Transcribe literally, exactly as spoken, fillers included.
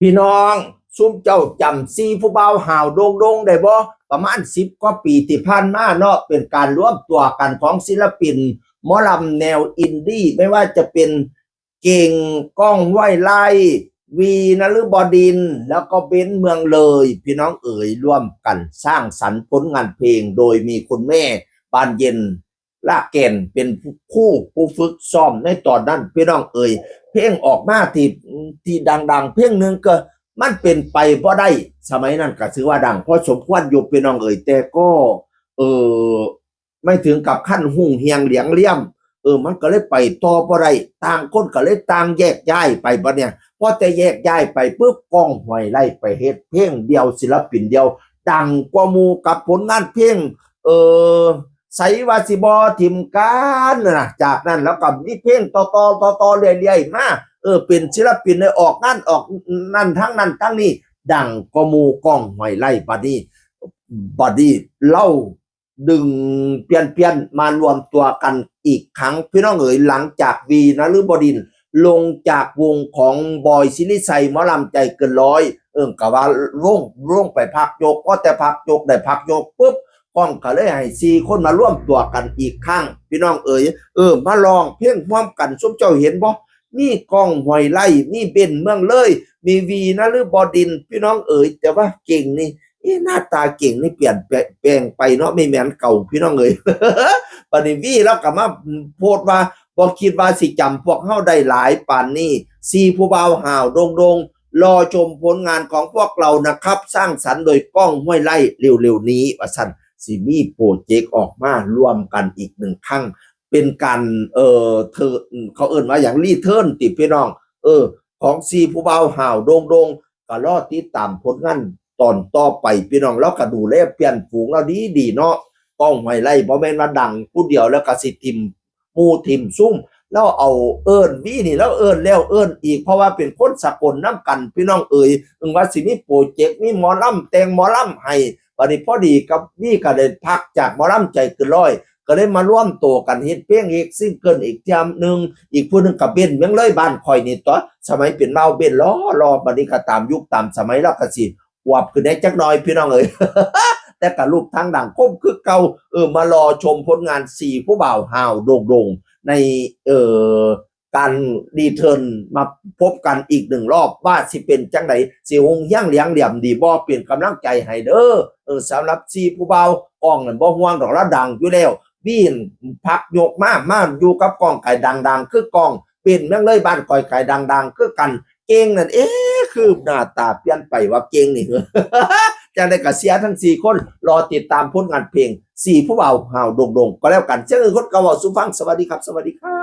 พี่น้อง ซุมเจ้าจำสี่ผู้บ่าวห้าวโด่งๆได้บ่ ประมาณสิบกว่าปีที่ผ่านมาเนาะ เป็นการรวมตัวกันของศิลปินหมอลำแนวอินดี้ ไม่ว่าจะเป็นเก่ง ก้อง ห้วยไร่ วี นฤบดินทร์ แล้วก็เบนซ์ เมืองเลย พี่น้องเอ๋ย ร่วมกันสร้างสรรค์ผลงานเพลง โดยมีคุณแม่บานเย็น ลากแก่นเป็นผู้ผู้ฝึกซ้อมในตอนนั้น พี่น้องเอ๋ย เพลงออกมาที่ที่ดังๆ เพลงหนึ่งก็มันเป็นไปบ่ได้ สมัยนั้นก็ถือว่าดังพอสมควรอยู่ พี่น้องเอ๋ย แต่ก็ เออ ไม่ถึงกับขั้นฮุ่งเฮียงเหลียงเลี่ยม เออ มันก็เลยไปต่อบ่ได้ ต่างคนก็เลยต่างแยกย้ายไปบัดเนี่ย พอแต่แยกย้ายไปปุ๊บ ก้อง ห้วยไร่ไปเฮ็ดเพลงเดี่ยว ศิลปินเดี่ยว ดังกว่าหมู่กับผลงานเพลง เออ ใสว่าสิบ่ถิ่มกันนะ จากนั้นแล้วก็มีเพลงต่อๆต่อๆเรื่อยๆมา เออ เป็นศิลปินได้ออกงานออกนั่นทั้งนั้นทั้งนี้ ดังกว่าหมู่ ก้อง ห้วยไร่ บัดนี้ บัดนี้เล่าดึงเปลี่ยนๆมารวมตัวกันอีกครั้ง พี่น้องเอ๋ย หลังจากวี นฤบดินทร์ ลงจากวงของบอย ศิริชัย หมอลำใจเกินร้อย เออ ก็ว่าลงลงไปพักยก พอแต่พักยกได้พักยกปุ๊บ ก้องก็เลยให้สี่คนมารวมตัวกันอีกครั้ง พี่น้องเอ๋ย เออ มาร้องเพลงพร้อมกัน ซุมเจ้าเห็นบ่ มีก้อง ห้วยไร่ มีเบนซ์ เมืองเลย มีวี นฤบดินทร์ พี่น้องเอ๋ย แต่ว่าเก่งนี่ เอ๊ะ หน้าตาเก่งนี่เปลี่ยนแปลงไปเนาะ ไม่เหมือนเก่า พี่น้องเอ๋ย บัดนี้วีแล้วก็มาโพสต์ว่า บ่คิดว่าสิจำพวกเฮาได้หลายปานนี้ สี่ผู้บ่าวห้าวโด่งๆ รอชมผลงานของพวกเรานะครับ สร้างสรรค์โดยก้อง ห้วยไร่ เร็วๆนี้ ว่าซั่น สิมีโปรเจกต์ออกมาร่วมกันอีกหนึ่งครั้ง เป็นการ เอ่อ เธอ เขาเอิ้นว่าหยัง รีเทิร์นติพี่น้อง เออ ของสี่ผู้บ่าวห้าวโด่งๆ ก็รอติดตามผลงานตอนต่อไป พี่น้อง เราก็ดูแลเพื่อนฝูงเราดีๆเนาะ ก้อง ห้วยไร่ บ่แม่นว่าดังผู้เดียวแล้วก็สิถิ่มหมู่ถิ่มซุม เราเอาเอิ้นวีนี่ เราเอิ้นแล้วเอิ้นอีก เพราะว่าเป็นคนสกลนำกัน พี่น้องเอ๋ย ถึงว่าสิมีโปรเจกต์ มีหมอลำ แต่งหมอลำให้ บัดนี้พอดีกับวีก็ได้พักจากหมอลำใจเกินร้อย ก็เลยมารวมตัวกันเฮ็ดเพลงอีกซิงเกิลอีกเทื่อหนึ่ง อีกผู้หนึ่งก็เบนซ์ เมืองเลย บ้านข่อยนี่ตั๊ว สมัยเป็นบ่าวเบนซ์ หล่อๆ บัดนี้ก็ตามยุคตามสมัย แล้วก็สิอวบขึ้นได้จักหน่อย พี่น้องเอ๋ย แต่ก็รูปทางดังคมคือเก่า เออ มารอชมผลงานสี่ผู้บ่าวห้าวโด่งๆ ใน เอ่อ การรีเทิร์นมาพบกันอีกหนึ่งรอบ ว่าสิเป็นจังใด สิฮุ่งเฮียงเหลียงเหลี่ยมดีบ่ เป็นกำลังใจให้เด้อ เออ สำหรับสี่ผู้บ่าว ก้องนั่นบ่ห่วงดอก ลาวดังอยู่แล้ว วีนพักยกมา มาอยู่กับก้อง ไก่ดังๆ คือก้อง เบนซ์ เมืองเลย บ้านข่อย ไก่ดังๆ คือกัน เก่งนั่น เอ๊ะ คือหน้าตาเปลี่ยนไปว่าเก่งนี่ จังใดก็เชียร์ทั้งสี่คน รอติดตามผลงานเพลงสี่ผู้บ่าวห้าวโด่งๆ ก็แล้วกัน เสียงอื่นคนเก่าเว้าสู่ฟัง สวัสดีครับ สวัสดีครับ